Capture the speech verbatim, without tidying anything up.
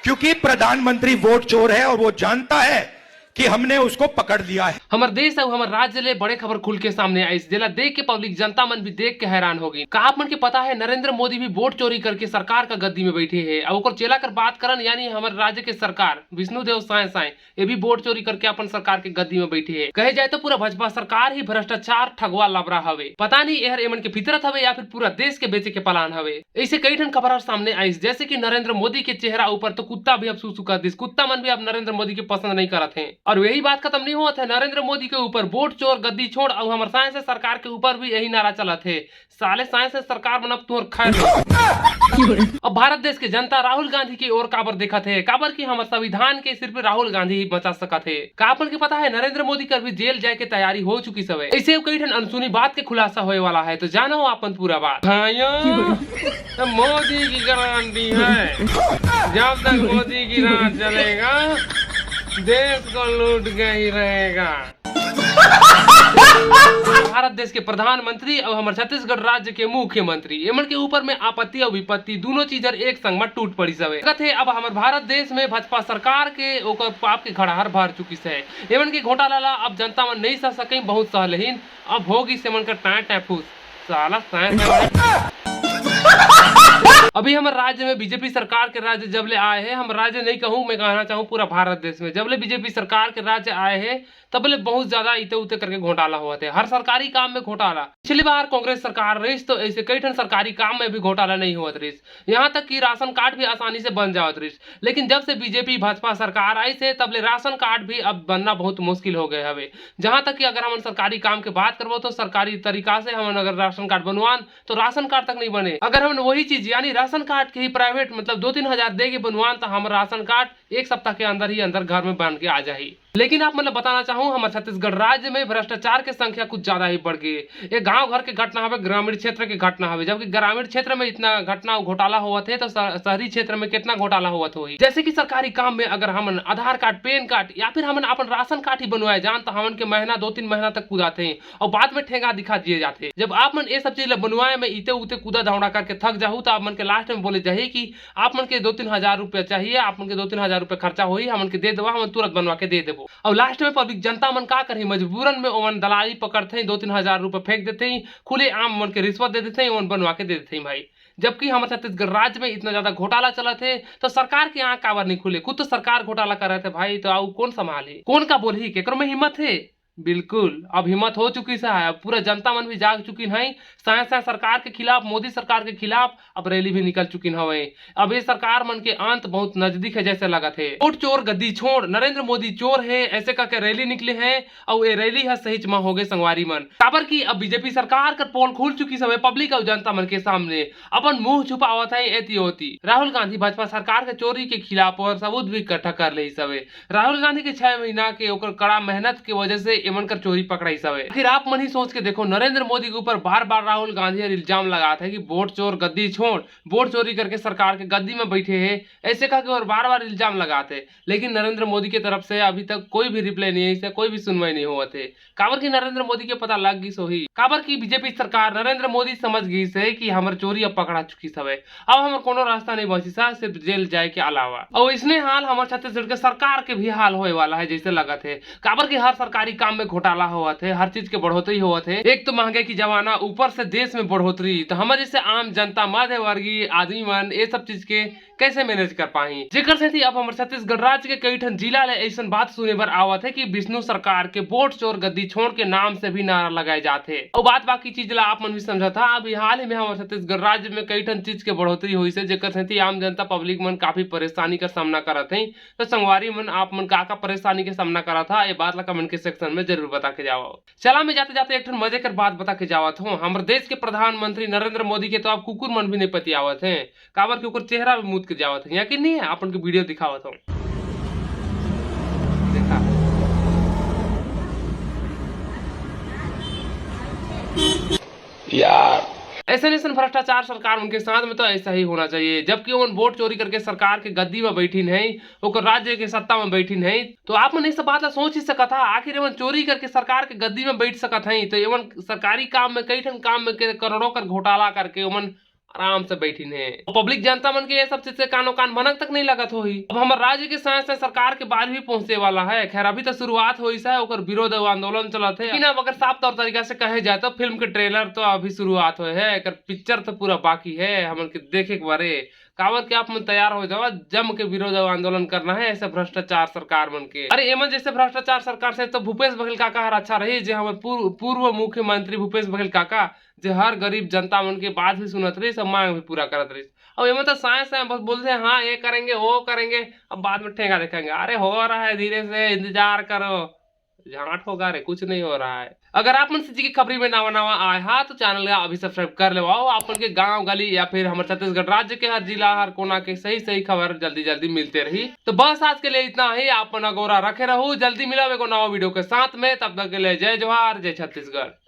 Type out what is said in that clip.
क्योंकि प्रधानमंत्री वोट चोर है और वो जानता है कि हमने उसको पकड़ लिया है। हमर देश अउ हमर राज्य ले बड़े खबर खुल के सामने आइस, जेला देख के पब्लिक जनता मन भी देख के हैरान हो गई। का आप मन के पता है, नरेंद्र मोदी भी वोट चोरी करके सरकार का गद्दी में बैठे हैं? अउ ओकर चेला कर बात करन, यानी हमर राज्य के सरकार, विष्णुदेव साय साय, ये भी वोट चोरी करके अपन सरकार के गद्दी में बैठे हैं। कहे जाए तो पूरा भाजपा सरकार ही भ्रष्टाचार, ठगवा, लबरा हवे। पता नहीं एहर एमन के फितरत हवे या फिर पूरा देश के बेचे के प्लान हवे। ऐसे कई ठन खबर हर सामने आइस, जैसे कि नरेंद्र मोदी के चेहरा ऊपर तो कुत्ता भी अब सूसू कर दिस। कुत्ता मन भी अब नरेंद्र मोदी के पसंद नहीं करत हैं। और यही बात खत्म नहीं होत है, नरेंद्र मोदी के ऊपर वोट चोर, गद्दी छोड़, और हमर साय साय सरकार के ऊपर भी यही नारा चलत है, साले साय साय सरकार मन अब तोर खैर नहीं। अब भारत देश के जनता राहुल गांधी की ओर काबर देखत है? काबर कि हमर संविधान के सिर्फ राहुल गांधी ही बचा सकत है। का अपन के पता है, नरेंद्र मोदी कर भी जेल जाए के तैयारी हो चुकी सवे। ऐसे कई ठन अनसुनी बात के खुलासा होए वाला है, तो जानो अपन पूरा बात। हाँ यो, तो मोदी की गारंटी है, जब तक मोदी की राज चलेगा, देश को लूट के ही रहेगा। भारत देश के प्रधानमंत्री अउ हमर छत्तीसगढ़ राज्य के मुख्यमंत्री, एमन के ऊपर में आपत्ति अउ विपत्ति दोनों चीज हर एक संग में टूट पड़ी सवे। कथे अब हमर भारत देश में भाजपा सरकार के ओकर पाप के घड़ा हर भर चुकी से। एमन के घोटाला ला अब जनता मन नहीं सह सके, बहुत सह लेहिन। अब होगी से मन का टाय टाय फूस। साला साय साय। अभी हमर राज्य में बीजेपी सरकार के राज्य जब ले आए है, हम राज्य नहीं कहूँ, मैं कहना चाहूँ पूरा भारत देश में, जब ले बीजेपी सरकार के राज्य आए है, तब ले बहुत ज्यादा इते उते करके घोटाला होवत है, हर सरकारी काम में घोटाला। पिछली बार कांग्रेस सरकार रहिस तो ऐसे कई ठन सरकारी काम में भी घोटाला नहीं होवत रहिस, यहाँ तक कि राशन कार्ड भी आसानी से बन जावत रहिस। लेकिन जब से बीजेपी भाजपा सरकार आइस हे, तब ले राशन कार्ड भी अब बनना बहुत मुश्किल हो गए हवे। जहाँ तक कि अगर हमन सरकारी काम के बात करबो तो सरकारी तरीका से हमन अगर राशन कार्ड बनवान तो राशन कार्ड तक नहीं बने। अगर हमन वही चीज यानी राशन कार्ड के ही प्राइवेट मतलब दो तीन हजार दे के बनवान तो हमर राशन कार्ड एक सप्ताह के अंदर ही अंदर घर में बन के आ जाही। लेकिन आप मन ल बताना चाहूँ, हमर छत्तीसगढ़ राज्य में भ्रष्टाचार के संख्या कुछ ज्यादा ही बढ़ गई है। ये गांव घर के घटना हवे, ग्रामीण क्षेत्र के घटना हवे, जबकि ग्रामीण क्षेत्र में इतना घटना घोटाला होवत है तो स-, शहरी क्षेत्र में कितना घोटाला होवत होही। जैसे कि सरकारी काम में अगर हमन आधार कार्ड, पैन कार्ड या फिर हमन अपन राशन कार्ड ही बनवाए जान तो हमन के महीना दो तीन महीना तक कुदाते हैं और बाद में ठेंगा दिखा दिए जाते हैं। जब आप मन ये सब चीज ल बनवाए में इते उते कूदा धावड़ा करके थक जाहू तो आप मन के लास्ट में बोले जाही कि आप मन के दो तीन हजार रुपया चाहिए, आप मन के दो तीन हजार रुपया खर्चा होही, हमन के दे देवा, हमन तुरंत बनवा के दे देबो। और लास्ट में पब्लिक जनता मन का करही, मजबूरन में ओमन दलाली पकड़ते हैं, दो तीन हजार रुपया फेंक देते हैं, खुले आम मन के रिश्वत दे देते हैं, ओमन बनवा के दे देते हैं भाई। जबकि हमर छत्तीसगढ़ राज्य में इतना ज्यादा घोटाला चलत है तो सरकार के आँख काबर नहीं खुले? खुद तो सरकार घोटाला करत है भाई, तो आऊ कौन संभालही, कौन का बोलही, केकरो में हिम्मत है? बिल्कुल, अब हिम्मत हो चुकी से है, अब पूरा जनता मन भी जाग चुकी है। साय साय सरकार के खिलाफ, मोदी सरकार के खिलाफ अब रैली भी निकल चुकी हवे। अब ये सरकार मन के अंत बहुत नजदीक है जैसे लगत है। वोट चोर गद्दी छोड़, नरेंद्र मोदी चोर है, ऐसे करके रैली निकले हैं। और ये रैली है सही मा हो गए संगवारी मन, काबर कि अब बीजेपी सरकार कर पोल खुल चुकी सवे पब्लिक और जनता मन के सामने। अपन मुंह छुपावत है एती ओती। राहुल गांधी भाजपा सरकार के चोरी के खिलाफ और सबूत भी इकट्ठा कर ले सवे। राहुल गांधी के छह महीना के ओकर कड़ा मेहनत के वजह से एमन कर चोरी पकड़ाई सवे। आखिर आप मन ही सोच के देखो, नरेंद्र मोदी के ऊपर बार बार राहुल गांधी हर इल्जाम लगात है कि वोट चोर गद्दी छोड़, वोट चोरी करके सरकार के गद्दी में बैठे है, ऐसे कह के और बार बार इल्जाम लगात है। लेकिन नरेंद्र मोदी के तरफ से अभी तक कोई भी रिप्लाई नहीं है, इससे कोई भी सुनवाई नहीं होवत है। काबर कि नरेंद्र मोदी के पता लग गिस होही, काबर कि बीजेपी सरकार, नरेंद्र मोदी समझ गिस हे कि हमर चोरी अब पकड़ा चुकिस हवे, अब हमर कोनो रास्ता नहीं बचिस हे, सिर्फ जेल जाए के अलावा। अउ इसने हाल हमर छत्तीसगढ़ के सरकार के भी हाल होए वाला है जैसे लगत है, काबर कि हर सरकारी काम में घोटाला होवत है, हर चीज के बढ़ोतरी होवत है। एक तो महंगाई की जमाना, ऊपर से देश में बढ़ोतरी, तो हमर जैसे आम जनता, मध्य वर्गीय आदमी मन ये सब चीज के कैसे मैनेज कर पाही, जेकर सेती अब हमर छत्तीसगढ़ राज्य के कई ठन जिला ले ऐसन बात सुने बर आवत है कि विष्णु सरकार के वोट चोर गद्दी छोड़ के नाम से भी नारा लगाए जात हे। अउ बात बाकी चीज ला आप मन भी समझत हा, अभी हाल ही में हमर छत्तीसगढ़ राज्य में कई ठन चीज के बढ़ोतरी होइस हे, जेकर सेती आम जनता पब्लिक मन काफी परेशानी का सामना करत हे। तो संगवारी मन, आप मन का का परेशानी के सामना करत हा, ये बात ला कमेंट के सेक्शन में जरूर बता के जाओ। चला, मैं जाते जाते एक ठन मजे कर बात बता के जावत हूँ। हमर देश के प्रधानमंत्री नरेंद्र मोदी के तो अब कुकुर मन भी नहीं पतियावत हैं, काबर के ओकर चेहरा भी मुद के जावत है। यकीन नहीं है, अपन के वीडियो दिखावत हूँ, देखा। यार, ऐसे ऐसन भ्रष्टाचार सरकार उनके साथ में तो ऐसा ही होना चाहिए, जबकि ओमन वोट चोरी करके सरकार के गद्दी में बैठिन है, ओकर राज्य के सत्ता में बैठिन है। तो आप मन इस बात ला सोच ही सकत हा, आखिर एमन चोरी करके सरकार के गद्दी में बैठ सकत हैं, तो एमन सरकारी काम में, कई ठन काम में के करोड़ों कर घोटाला करके ओमन आराम से बैठिन हे। पब्लिक जनता मन के ये सब चीज से कानो कान भनक तक नहीं लगत होही। अब हमर राज्य के साय साय सरकार के बात भी पहुंचे वाला है। खैर, अभी तो शुरुआत होइस है, ओकर विरोध अउ आंदोलन चलत है। लेकिन अब अगर साफ तौर तरीका से कहे जाए तो फिल्म के ट्रेलर तो अभी शुरुआत होए है, एकर पिक्चर तो पूरा बाकी है हमन के देखे के बारे। काबर के आप मन तैयार हो जावा, जम के विरोध अउ आंदोलन करना है ऐसे भ्रष्टाचार सरकार मन के। अरे, एमन जैसे भ्रष्टाचार सरकार से तो भूपेश बघेल काका हर अच्छा रही, जे हमर पूर्व, पूर्व मुख्यमंत्री भूपेश बघेल काका, जे हर गरीब जनता मन के बात भी सुनत रहिस, सब मांग भी पूरा करत रहिस। अब एमन तो साय साय बस बोलते हैं, "हाँ, ये करेंगे, वो करेंगे, अब बाद में ठेका देखेंगे।" अरे, हो रहा है, धीरे से इंतजार करो, झांट होगा रे, कुछ नहीं हो रहा है। अगर आप मन से जी के खबरी में नवा नवा आए हा तो चैनल ला अभी सब्सक्राइब कर लेवाओ। आप मन के गांव गली या फिर हमर छत्तीसगढ़ राज्य के हर जिला, हर कोना के सही सही खबर जल्दी जल्दी मिलते रही। तो बस आज के लिए इतना ही। आप मन अगोरा रखे रहू, जल्दी मिलब एगो नवा वीडियो के साथ में। तब तक के लिए जय जोहार, जय छत्तीसगढ़।